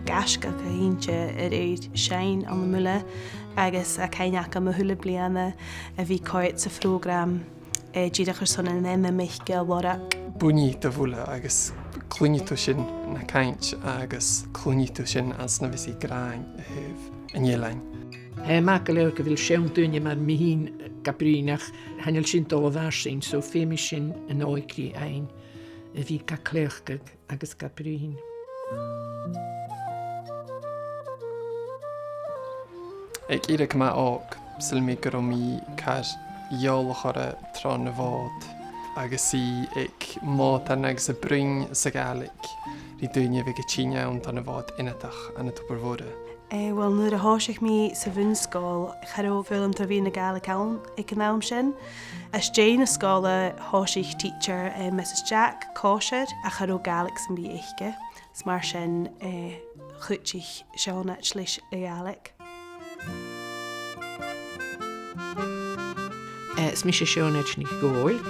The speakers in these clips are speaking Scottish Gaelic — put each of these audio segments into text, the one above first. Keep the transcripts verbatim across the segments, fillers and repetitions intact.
Gaisgeach a th' innte a rèir seinn ann am Muile, agus tha cuimhne agam a h-uile bliadhna a bhith a' coimhead sa phrògram, eh, dìreach airson an ainm aice a lorg. Buinidh do Mhuile agus cluinnidh tu sin na cainnt agus cluinnidh tu sin anns na bhios i ag ràdh a thaobh an eilein. Tha e math gu leòr gu bheil seann daoine mar mi fhìn ga bruidhinn, ach chan eil sin a' dol a dh'fharsaing, so feumaidh sinn an òigridh fhaighinn a bhith ga cleachdadh agus ga bruidhinn. Aig ìre gu math òg, saoilidh mi gun robh mi car eòlach oirre tron a' Mhòd, agus i aig mòdan agus a' bruidhinn sa Ghàidhlig ri daoine a bhiodh a' tighinn ann don a' Mhòd ionadach ann an Tobar Mhoire. Eh, uill, nuair a thòisich mi sa bhun-sgoil, cha robh foghlam tro mheadhan na Gàidhlig ann aig an àm sin. Às dèidh na sgoile thòisich teacher, eh, Mrs Jack, còisir, ach cha robh Gàidhlig sam bith aice. Is mar sin, eh, chuidich Seònaid leis a' Ghàidhlig. Eh, is mise Seònaid NicDhòmhnaill.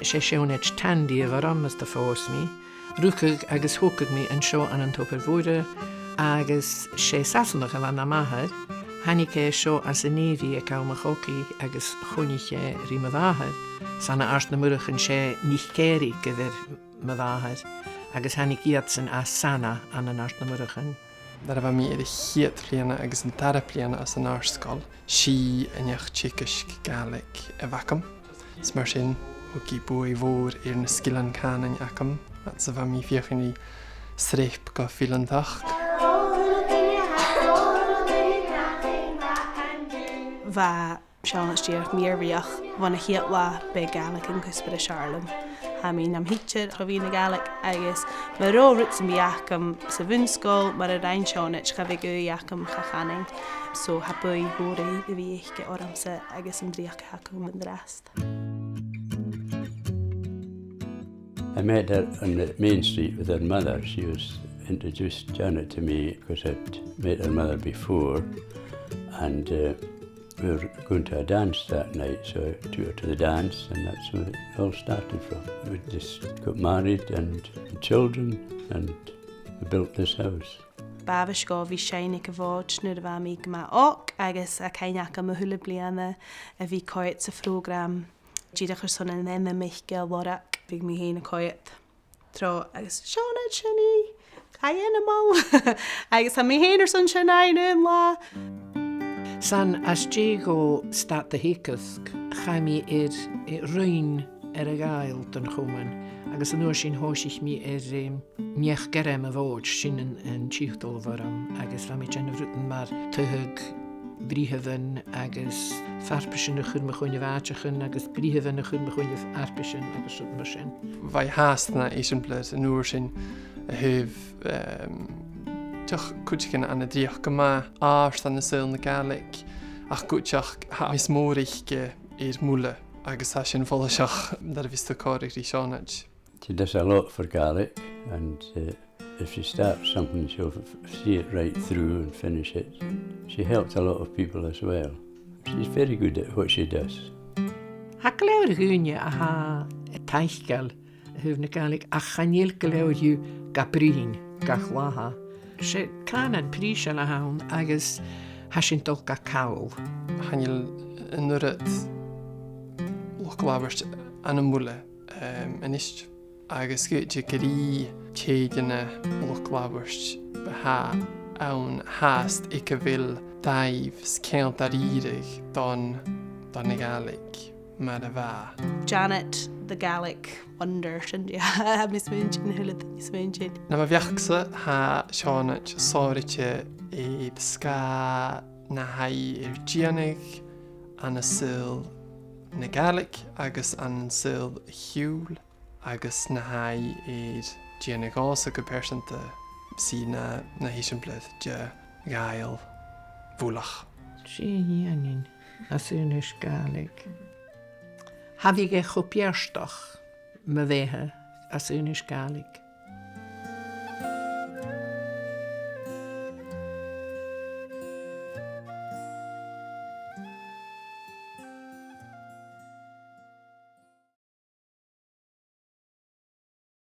'S e Seònaid Tandy a bh' orm mus do phòs mi. Rugadh agus thogadh mi an seo ann an Tobar Mhoire, agus 's e Sasanach a bha nam athair. Thàinig e seo às an Navy aig àm a' chogaidh agus choinnich e ri mo mhàthair. 'S ann à Àird nam Murchan, 's e NicCarraig a bh' air mo mhàthair, agus thàinig iadsan à Sana ann an Àird nam Murchan. Nuair a bha mi air a' chiad bhliadhna agus an dara bliadhna anns an àrd-sgoil, 's i an neach-teagaisg Gàidhlig a bh' agam. Is mar sin, thug i buaidh mhòr air na sgilean cànain agam, fhad 's a bha mi a' feuchainn ri sreap gu fileantachd. Bha Seònaid dìreach mìorbhaileach bhon a' chiad latha. B' e Gàidhlig an cuspair as fheàrr leam. Tha mi nam thidsear tro mheadhan na Gàidhlig, agus mura robh rud sam bith agam sa bhun-sgoil, mura rinn Seònaid, cha bhiodh ùidh agam, cha chanainn. So tha buaidh mhòr air a bhith aice ormsa agus an dreuchd a th' agam an-dràsta. I met her on the main street with her mother. She was introduced Janet to me 'cause I'd met her mother before, and, uh, we were going to a dance that night, so I took her to the dance, and that's where it all started from. We just got married and had children, and we built this house. B' àbhaist dhomh a bhith a' seinn aig a' Mhòd nuair a bha mi gu math òg, agus tha cuimhne agam a h-uile bliadhna a bhith a' coimhead sa phrògram dìreach airson an ainm aice a lorg. Bhiodh mi fhèin a' coimhead tro, agus Seònaid, sin i, tha i ainmeil. Agus tha mi fhèin airson sin fhaighinn aon latha. 'S ann às dèidh dhomh stad a theagasg, chaidh mi air, eh, roinn air a' Ghàidheal don Chomunn, agus an uair sin thòisich mi air, em, Neach-Gairm a' Mhòid, sin an, an tiotal a bh' orm, agus bha mi a' dèanamh rudan mar taghadh britheamhan agus farpaisean a chur mu choinneamh àiteachan agus britheamhan a chur mu choinneamh fharpaisean agus rud mar sin. Bha i fhathast na eisimpleir an uair sin a thaobh, em, dìreach cuideigin ann an dreuchd gu math àrd ann an saoghal na Gàidhlig, ach cuideachd tha meas mòr aice air Muile, agus tha sin follaiseach nuair a bhios tu a' còmhradh ri Seònaid. She does a lot for Gaelic, and, uh, if she starts something, she'll f-, f-, see it right through and finish it. She helps a lot of people as well. She's very good at what she does. Tha gu leòr dhaoine a tha taiceil a thaobh na Gàidhlig, ach chan eil gu leòr dhiubh ga bruidhinn gach latha. 'S e cànan prìseil a th' ann agus tha sin a' dol ga call. Chan eil an uiread luchd-labhairt ann am Muile, em, a-nis, agus gu, gu, gur e tè de na luchd-labhairt a th' ann fhathast aig a bheil dàimh 's ceangal dha-rìribh don, don Ghàidhlig mar a bha. Janet, the Gaelic wonder, sin, yeah, tha mi a' smaointinn, a h-uile duine a' smaointinn. Nam bheachd-sa, tha Seònaid sònraichte air sgàth na tha i air dèanamh ann an saoghal na Gàidhlig agus ann an saoghal a' chiùil, agus na tha i air dèanamh dhòmhsa gu pearsanta, 's i na, na h-eisimpleir de Ghàidheal bhuileach. Dè nì mi às aonais Gàidhlig? Cha bhiodh e cho beartach mo bheatha às aonais Gàidhlig.